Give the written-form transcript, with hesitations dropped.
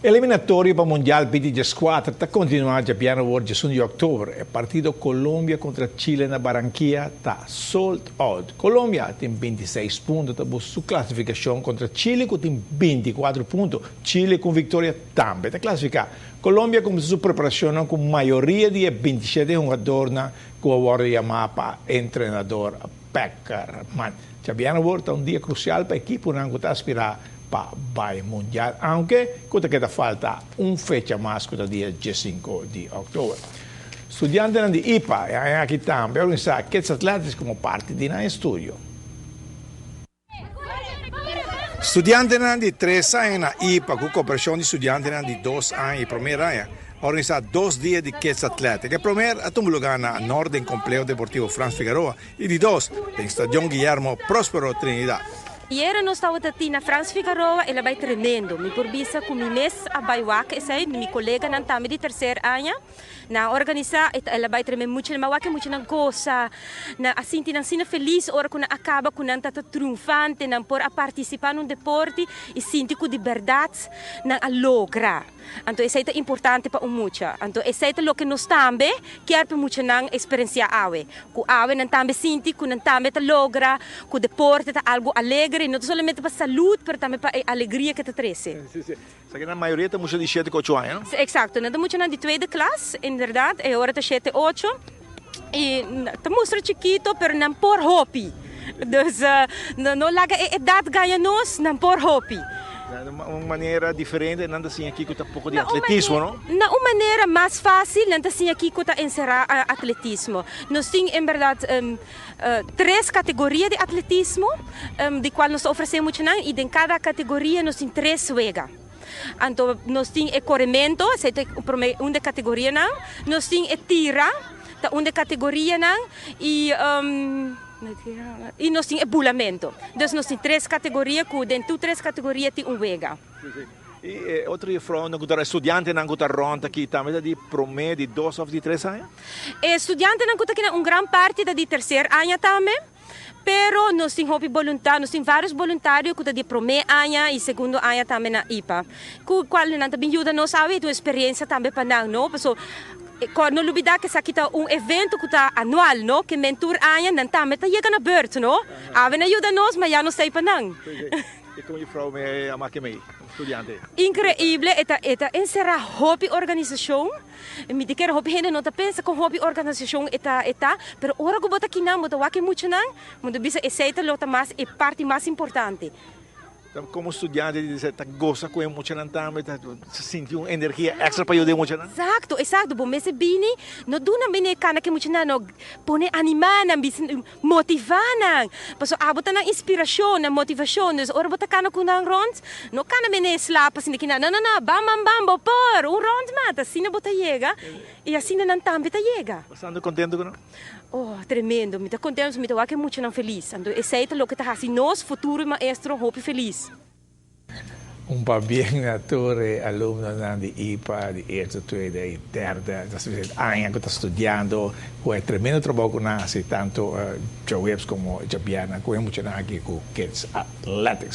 Eliminatorio pa Mundial 2014 ta continua diabierna 11 di october. E partido Colombia contra Chile na Barranquilla ta sold out. Colombia tin 26 punto, ta su clasificacion contra Chile cu tin 24 punto. Chile cu victoria tambe ta clasifica. Colombia a cuminsa su preparacion cu mayoria di 27 hungador cu awor yama pa entrenador Peckerman. Diabierna ta un dia crucial pa e ekipo cu ta aspira pa bay Mundial, aunke cu ta falta un fecha mas cu dia 5 di october. Studiante di IPA, aki tambe, a organisa Kids Athletics como parti di nan estudio. Studiante di 3 aña na IPA, cu cooperacion di studiante di 2 aña y prome aña, a organisa 2 dia di Kids Athletics. E prome a tuma luga na Norden Compleho Deportivo Frans Figueroa y di dos, na Stadion Guillermo Próspero Trinidad. Ayera nos tabata na Frans Figueroa, el a bay tremendo. Mi por bisa cu mi mes a bay wak esey, mi coleganan tambe di tercer aña. Nan a organisa, el a bay tremendo mucho, m'a wak muchanan gosa. Nan a sinti nan asina feliz ora cu nan a caba cu nan ta triunfante, nan por a participa den deporte y sinti cu di berdad nan a logra. Anto, esey ta importante pa un mucha. Anto, esey ta loke nos tambe kier pa muchanan experiencia awe. Cu awe nan tambe sinti, cu nan tambe ta logra, cu deporte ta algo alegre, no solamente pa salud, mas tambe pa alegria cu ta trece. Si. Esaki na mayoria ta mucha di 7, 8 aña, no? Exacto, nan ta mucha di tweede klas, inderdaad, e ora ta 7, 8. Y ta mustra chikito, pero nan por hopi. Dus no laga e edad gaña nos, nan por hopi. Un manera diferente, nan ta siña kico ta poco di atletismo, no? Na un manera mas facil, nan ta siña kico ta encera atletismo. Nos tin, en berdad, tres categoria di atletismo, di cual nos ta ofrece muchanan, y den cada categoria nos tin tres wega. Anto, nos tin e coremento, esey ta un di categorianan, nos tin e tira, ta un di categorianan, y nos tin e bulamento. Anto, nos tin tres categoria, cu den tres categoria tin un wega. Y otro juffrouw, nan ta studiantenan cu ta rond aki tambe di prome, di 2 of di 3 aña? E studiantenan cu ta aki un gran parti ta di tercer aña tambe. Pero nos tin hopi voluntario, nos tin varios voluntario cu ta di prome aña y segundo aña tambe na IPA. Cu cual nan tambe yuda nos awe, e experiencia tambe pa nan, no? So, no lubida cu esaki ta un evento cu ta anual, no? Kiermen tur aña nan tambe ta yega na beurt, no? Awe nan yuda nos, mas ya no sa pa nan. Y con juffrouw mi a maki mi, studiante? Increibel, e ta encera hopi organisacion. Mi ta kere hopi hende no ta pensa cu hopi organisacion e ta, pero ora cu bo ta akinan, bo ta wak muchanan, bo ta bisa esey ta lo mas e parti mas importante. Como studiante, ta gosa cu muchanan tambe, ta sinti un energia extra pa yuda muchanan? Exacto. Bo mester bini, no duna bini cana cu muchanan, no pone anima nan, motiva nan. Paso abo ta nan inspiracion, nan motivacion. Dus ora bo ta cana cu nan rond, no cana mene slap asina cu no, no, no, bam bam bam, bo por, un rond mata, asina bo ta yega y asina nan tambe ta yega. Bastante contento cu nan? Oh, tremendo. Mi ta contento, mi ta wak muchanan feliz. Anto, esey ta loke ta haci nos futuro maestro hopi feliz. Un pabien na tur alumnonan di IPA, di eerste, tweede y derde. Dat is aña cu ta studiando. E tremendo trabou cu nan a haci, tanto djaweps como djabièrnè, cu muchanan aki cu Kids Athletics.